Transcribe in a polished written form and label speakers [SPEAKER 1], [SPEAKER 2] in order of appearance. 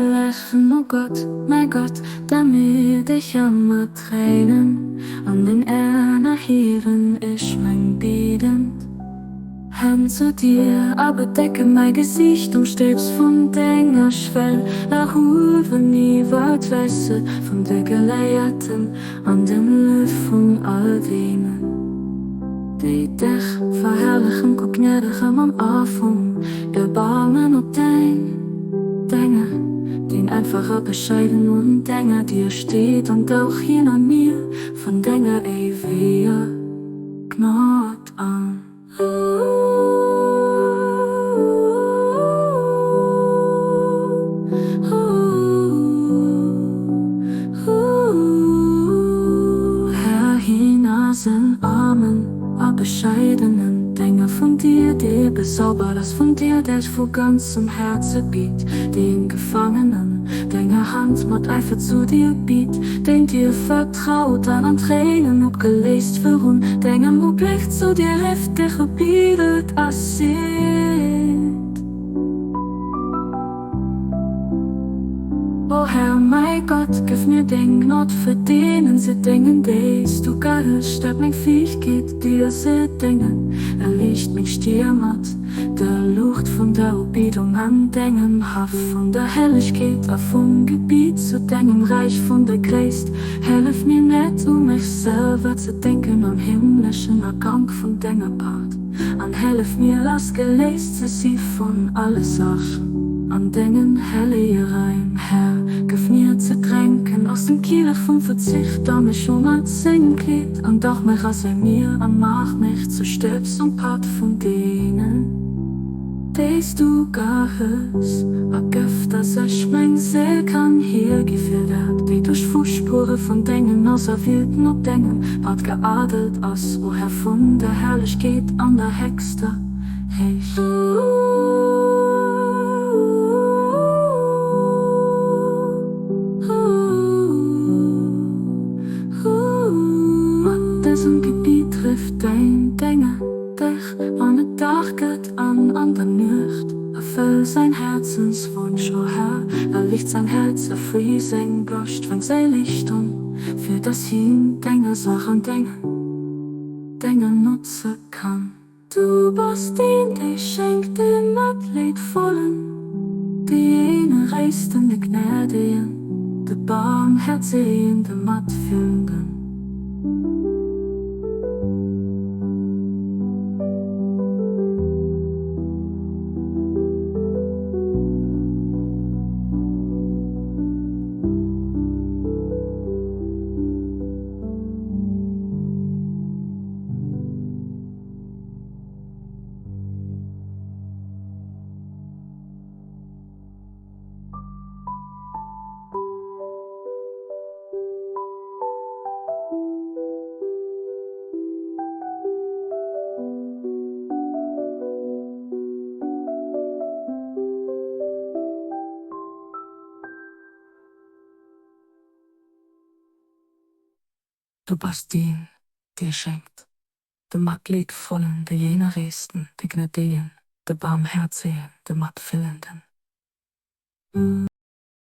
[SPEAKER 1] verherrlechen, o Gott, mäi Gott, damit ech ëmmer Tréinen an deng Äen erhiewen ech meng biedend Hänn zu dir a bedecke mäi Gesiicht um Stébs vun denger Schwell, erhuewen iwwer d'Wäisse vun de Geléierten an dem Löw vun all deenen, déi dech verherrlechen. Kuck gnädeg a mam A vum Erbarmen op däin Denger, deen einfach a bescheiden un denger Dier steet, an dauch hien a mir vun denger éiweger Gnad an. Här, hien ass en aarmen a bescheidenen Dénger vun dir, dee bezaubert ass vun dir, dech vu ganzem Häerze bitt, deen Gefaangenen denger Hand mat Äifer zu dir bitt, deen dir vertraut an an Tréinen opgeléist virun dengem Ubléck zu dir rifft, dech erbiedet a seet. O Här, mäi Gott, gëff mir deng Gnod, verdeenen se dengen déis du gëss, stäerk meng Fäegkeet, dir ze déngen, erliicht meng Stier mat der Luucht vun der Ubiedung an dengem Haff vun der Hellegkeet a vum Gebiet zu dengem Räich vun der Gréisst. Hellef mir net u mech selwer ze denken am himmleschen Agank vun denger Paart. An hellef mir lassgeléist ze si vun alle Sorgen an dengen hellege Raim, Här, gëff mir ze drénken aus dem Kielech vum Verzicht a mech u mat sengem Kleed, an dauch mech a säi Mier a maach mech zu Stëbs um Pad vun deenen, déi s du gehëls, a gëff, dass ech meng Séil kann hiergi fir dat, déi duerch Fusspuere vun dengen Auserwielten op dengem Pad geadelt ass, o Här vun der Herrlechkeet an der héchster Héicht. Mat dësem Gebiet rifft däin Dénger dech, wann et Dag gëtt an an der Nuecht. Erfëll säin Häerzenswonsch, o Här, erliicht säin Häerz a free seng Broscht, fänk säi Liicht un, fir dass hien denger Saach an dengen Dénger notze kann. Du bass deen, dee schenkt dem Matleedvollen, déi ene Réisten, de Gnädegen, de Barmhäerzegen, de Matfillenden. Du bass deen, dee schenkt, de Matleedvollen, de Jeneréisten, de Gnädegen, de Barmhäerzegen, de Matfillenden.